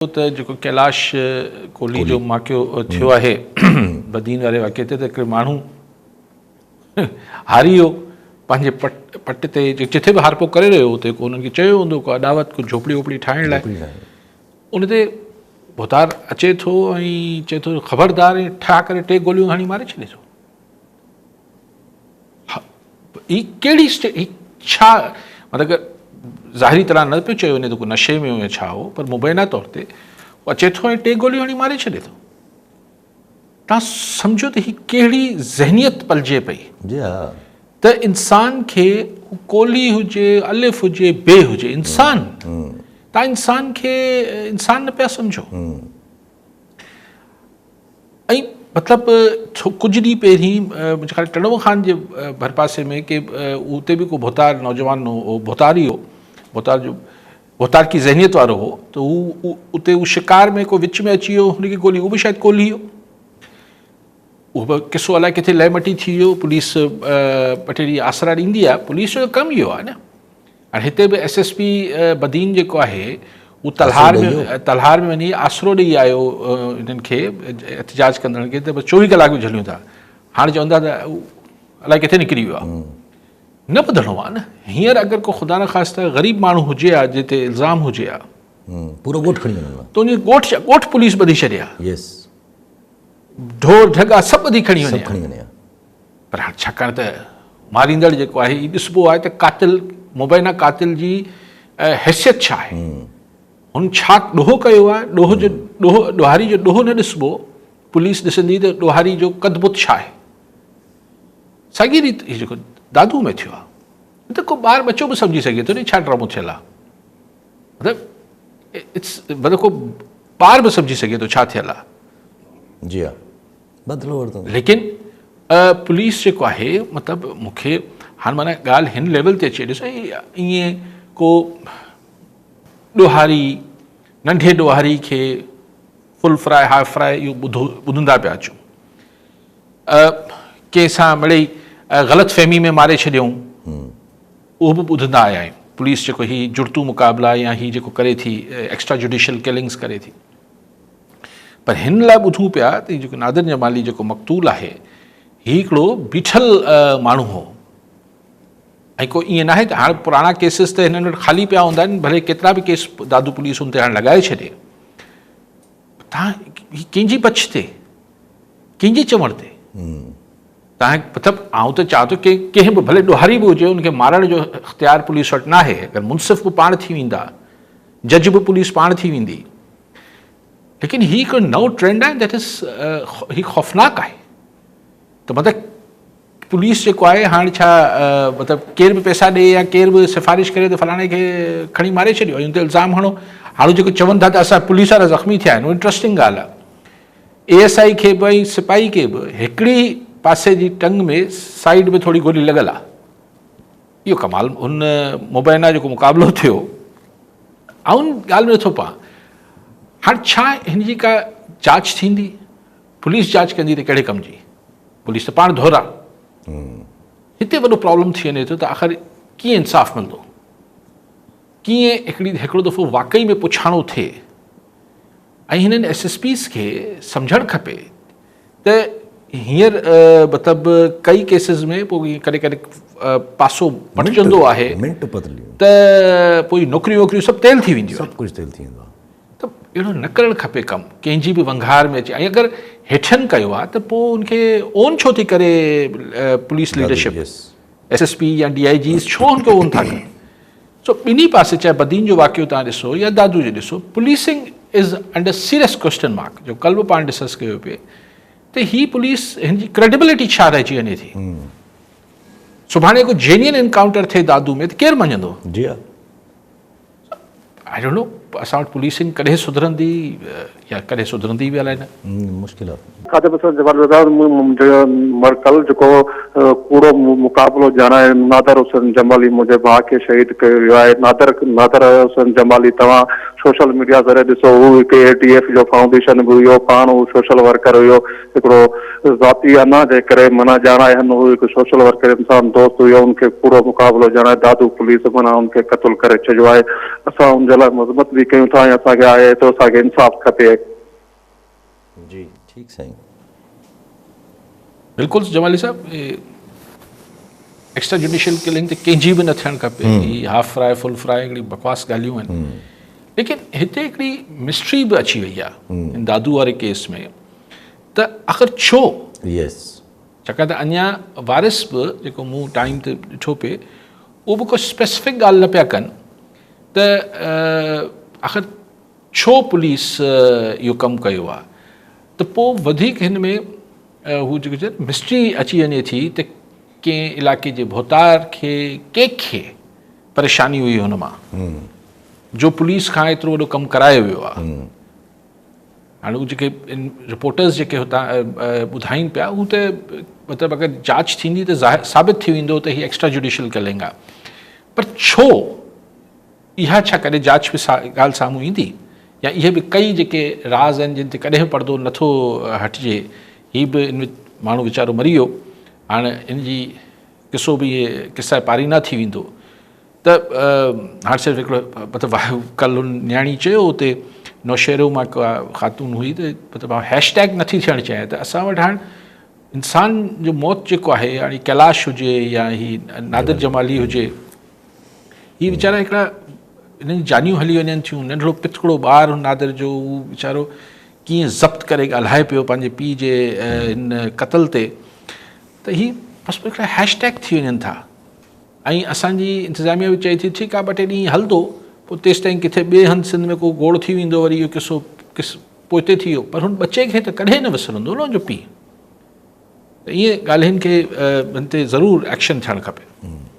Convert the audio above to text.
ته جيڪو ڪيلاش ڪولهي جو واقعو ٿيو آهي بدين واري واقعي تي ته هڪڙي ماڻهو هاري هو پنهنجي پٽ پٽ تي جٿي به هارپو ڪري رهيو هو اتي ڪو انهن کي چيو هوندو ڪو اڏاوت ڪو جهوپڙي ووپڙي ٺاهڻ لاء ان تي ڀوتار اچي ٿو ۽ چئي ٿو خبردار ۽ ٺاهه ڪري ٽي گوليون هڻي ماري ڇڏي ٿو. هي ڪهڙي اسٽيٽ هي ڇا مطلب ظاهري طرح نه پيو چيو وڃي ته ڪو نشي ۾ هو يا ڇا هو پر مبينا طور تي هو اچي ٿو ۽ ٽي گوليون هڻي ماري ڇڏي ٿو. تان سمجهو ته هي ڪهڙي ذهنيت پلجي پئي جي ها ته انسان کي ڪولهي هجي الف هجي بي هجي انسان تان انسان کي انسان نه پيا سمجهو. ۽ مطلب ڪجهه ڏينهن پهرين منهنجي خيال ٽنڊو خان جي ڀرپاسي ۾ ڪي اتي به ڪو ڀوتار نوجوان هو ڀوتار ئي هو ڀوتار جو ڀوتارڪي ذهنيت وارو هو ته هو اتي هو شڪار ۾ ڪو وچ ۾ اچي ويو هن کي گولي هو به شايد ڪولهي هو اهو به قصو الائي ڪٿي لئه مٽي ٿي ويو پوليس ٻه ٽي ڏينهن آسرا ڏيندي آهي پوليس جو ڪم اهو آهي نه هاڻي هتي به ايس ايس پي بدين جيڪو آهي هو تلهار ۾ تلهار ۾ وڃي آسرو ڏئي آيو انهن کي احتجاج ڪندڙن کي ته بس 24 ڪلاڪ به جهليون ٿا هاڻي چون ٿا ته الائي ڪٿي نڪري ويو آهي نه ٻڌڻو آهي نه هينئر اگر ڪو خدا نخواسته غريب ماڻهو هجي ها جتي الزام هجي ها پورو ڳوٺ کڻي وڃن ها تنهنجي ڳوٺ ڳوٺ پوليس ٻڌي ڇڏي ها يس ڍور ڍڳا سڀ ٻڌي کڻي وڃي سڀ کڻي وڃي ها پر هاڻ ڇاڪاڻ ته ماريندڙ جيڪو آهي هي ڏسبو آهي ته قاتل مبينا قاتل جي حيثيت ڇا آهي هن ڇا ڏوهه ڪيو آهي ڏوهه جو ڏوهه ڏوهاري جو ڏوهه نه ڏسبو پوليس ڏسندي ته ڏوهاري جو قد بت ڇا آهي ساڳي ريت هي جيڪو دادو ۾ ٿيو آهي ته ڪو ٻار ٻچو به سمجهي سگهي ٿو نه ڇا ڊرامو ٿيل آهي مطلب it's مطلب ڪو ٻار به سمجهي سگهي ٿو ڇا ٿيل آهي جي ها بدلو ورتو. ليڪن پوليس جيڪو آهي مطلب مون کي هاڻ معنيٰ ڳالهه هن ليول تي اچي ڏسو ائين ڪو ڏوهاري ننڍي ڏوهاري کي فل فرائي هاف فرائي اهو ٻڌو ٻڌندا پيا اچون ڪنهن سان مڙئي غلط فهمي ۾ ماري ڇڏيائون اهو به ٻڌندا آيا آهيون پوليس جيڪو هي جڙتو مقابلا يا هي جيڪو ڪري ٿي ايڪسٽرا جوڊيشل ڪلنگس ڪري ٿي پر هن لاء ٻڌون پيا ته هي جيڪو نادر جمالي جيڪو مقتول آهي هي هڪڙو بيٺل ماڻهو هو ۽ ڪو ائين ناهي ته هاڻ پراڻا ڪيسز ته هنن وٽ خالي پيا هوندا آهن ڀلي ڪيترا به ڪيس دادو پوليس ان تي هاڻ لڳائي ڇڏي تان هي ڪنهن جي پڇ تي ڪنهن جي چوڻ تي تان مطلب آئون ته چاهان ٿو ڪنهن به ڀلي ڏوهاري به هجي ان کي مارڻ جو اختيار پوليس وٽ ناهي اگر منصف به پاڻ ٿي ويندا جج به پوليس پاڻ ٿي ويندي ليڪن هي هڪ نئون ٽرينڊ آهي that از هي خوفناڪ آهي ته مطلب پوليس جيڪو آهي هاڻ ڇا مطلب ڪير به پئسا ڏي يا ڪير به سفارش ڪري ته فلاڻي کي کڻي ماري ڇڏيو ۽ ان تي الزام هڻو هاڻ جيڪو چون ٿا ته اسان پوليس وارا زخمي ٿيا آهن انٽرسٽنگ ڳالهه آهي اي ايس I کي به ۽ سپاهي کي به هڪڙي پاسي جي ٽنگ ۾ سائيڊ ۾ ٿوري گولي لڳل آهي اهو ڪمال هن مبينا جيڪو مقابلو ٿيو آئون ڳالهه ۾ نٿو پوان هاڻ ڇا هن جي ڪا جاچ ٿيندي پوليس جاچ ڪندي ته ڪهڙي ڪم جي پوليس ته پاڻ ڌورا هتي وڏو پرابلم ٿي وڃي ٿو ته آخر ڪيئن انصاف ملندو ڪيئن هڪڙي هڪڙو دفعو واقعي ۾ پڇاڻو ٿئي ۽ هنن ايس ايس پيز کي سمجهڻ کپي ته هينئر مطلب ڪئي ڪيسز ۾ پوء ڪڏهن ڪڏهن پاسو پٽجندو آهي منٽ پتليون ته پوء نوڪريون ووڪريون سڀ تيل ٿي وينديون سڀ ڪجهه تيل ٿي ويندو آهي ته اهڙو نه ڪرڻ کپي ڪم ڪنهن جي به ونگار ۾ اچي ۽ اگر هيٺن ڪيو آهي ته پوء ان کي اون ڇو ٿي ڪري police leadership S S P يا ڊي I Gs ڇو ان کي اون ٿا ڪن سو ٻنهي پاسي چاهي بدين جو واقعو توهان ڏسو يا دادو جو ڏسو policing is under serious question mark جو ڪل به پاڻ ڊسڪس ڪيو پئي ته هي پوليس هن جي ڪريڊبلٽي ڇا رهجي وڃي ٿي سڀاڻي ڪو جينين انڪائونٽر ٿئي دادو ۾ ته ڪير مڃندو جي ها I don't know اسان وٽ پوليسنگ ڪڏهن سڌرندي يا ڪڏهن سڌرندي به الائي نه. مشڪل آ. خادم حسين جمالي رضا منهنجو مرڪل جيڪو ڪوڙو مقابلو ڄاڻائي نادر حسين جمالي منهنجي ڀاء کي شهيد ڪيو ويو آهي نادر نادر حسين جمالي توهان سوشل ميڊيا ذريعي ڏسو هو هڪ اي ڊي ايف جو فائونڊيشن به هيو پاڻ هو سوشل ورڪر هيو هڪڙو ذاتي انا جي ڪري معنيٰ ڄاڻائي هن هو هڪ سوشل ورڪر انسان دوست هيو ان کي ڪوڙو مقابلو ڄاڻائي دادو پوليس معنيٰ ان کي قتل ڪري ڇڏيو آهي اسان ان جي لاء مذمت به ڪيون ٿا ۽ اسان کي آهي ته اسان کي انصاف کپي. جي ٺيڪ سائين. بلڪل جمالي صاحب ايڪسٽرا جوڊيشل ڪلنگ ته ڪنهن جي به نه ٿيڻ کپي هي هاف فرائي فل فرائي هڪڙي بڪواس ڳالهيون آهن ليڪن هتي هڪڙي مسٽري به اچي وئي آهي دادو واري ڪيس ۾ ته آخر ڇو يس ڇاڪاڻ ته اڃا وارث به جيڪو مون ٽائيم تي ڏٺو پئي اهو به ڪو اسپيسفڪ ڳالهه نه پيا ڪن ته آخر ڇو پوليس اهو ڪم ڪيو آهي ته پوء وڌيڪ هن ۾ هو جيڪو چئي مسٽري اچي وڃي ٿي ته ڪنهن علائقي جي ڀوتار کي ڪنهن کي پريشاني هئي هن مان جو پوليس کان ايترو وڏو ڪم ڪرايو ويو آهي هاڻي هو جيڪي رپورٽرز جيڪي هتان ٻڌائين پيا هو ته مطلب اگر جاچ ٿيندي ته ثابت ٿي ويندو ته هي ايڪسٽرا جوڊيشل ڪلنگ آهي پر ڇو اها ڇا ڪڏهن جاچ به ڳالهه سامهون ايندي يا اهي به ڪئي جيڪي راز آهن جن تي ڪڏهن به پردو نٿو هٽجي هي به ان ماڻهو ويچارو مري ويو هاڻ ان جي قصو به اهي قصه پارينا ٿي ويندو ته هاڻ صرف هڪڙو مطلب ڪل هن نياڻي چيو اتي نوشهرو مان ڪا خاتون هئي ته مطلب هيش ٽيگ نٿي ٿيڻ چاهي ته اسان وٽ هاڻ انسان جو موت جيڪو آهي يعني ڪيلاش هجي يا هي نادر جمالي هجي هي ويچارا هڪڙا انهن جون جانيون هلي وڃن ٿيون ننڍڙو پتڪڙو ٻار هن نادر جو هو ويچارو ڪيئن ضبط ڪري ڳالهائي پيو پنهنجي پيء جي هن قتل تي ته هي بس هڪڙا هيش ٽيگ ٿي وڃن ٿا ۽ اسانجي انتظاميا به چئي ٿي ٺيڪ آهي ٻه ٽي ڏينهن هلندو پوء تيستائين ڪٿي ٻئي هنڌ سنڌ ۾ ڪو گوڙ ٿي ويندو وري اهو قصو قص پوئتي ٿي ويو پر هن ٻچي کي ته ڪڏهن نه وسرندو نه جو پيء ته ائين ڳالهين کي هن تي ضرور ايڪشن ٿيڻ کپي.